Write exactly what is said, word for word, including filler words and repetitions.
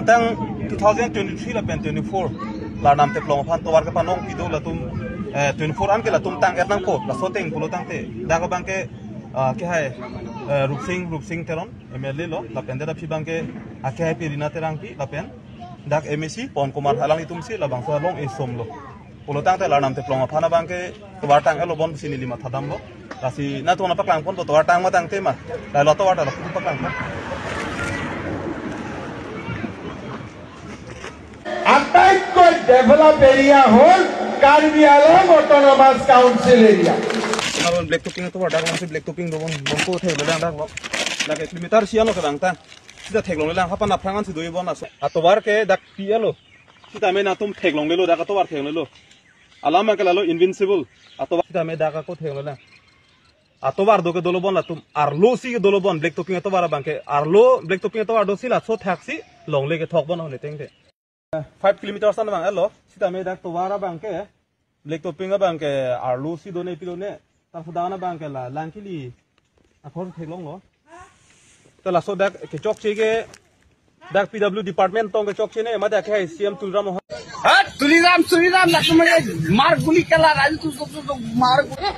Tang two thousand twenty-three lapen twenty-four la Arnam Teplong aphan tovar kepanong pido latum, eh, twenty-four an ke latum tang-et nangpo, laso ateng pulo tangte. Dak abang ke, ah, kehai, eh, Rupsing, Rupsing Teron, M L A lo, lapen dak aphi abang ke, ah, kehai pi Rina Terangpi, lapen dak M A C, Pon Kumar Halang itum si, labangso along esom lo. Pulo tangte la Arnam Teplong aphan abang ke tovar tang-etlo bon pusi neli mathadamlo. Lasi nangtum nangpaklangponpo tovar tang ma tangte ma. Lahelo tovar ta lapu paklangpon. আটাইতকৈ develop area হ'ল Karbi Anglong autonomous council area. Aron black topping tovar dak si black topping do bon bon ko theklo lang dak lo. Dak kilometer isi ano kadang ta. Sita theklonglelang hapan aphrang an si do bon aso. Atovar ke dak pi-etlo. Sitame nangtum theklonglelo dak atovar theklonglelo. Alam abang ke lalo invincible. Atovar sitame dak ako theklongle. Atovar do ke dolo bon latum. Arlo si ke dolo bon black topping atovar abang ke. Arlo black topping atovar do si laso thak si longle kethok bon hone tengte. Five kilometers an abang etlo. Sitame dak tovar abang ke black topping abang ke arlo si done pilone. Tar sudan abang ke la Langkili akhor theklonglo. Ta laso dak kechokche ke dak P W department tong kechokche ne ma dak ke C M Tuliram Ronghang. হ্যাঁ, তুলিরাম তুলিরাম না তোমাকে মার গুলি খেলা রাজু তুই তো মার গুলি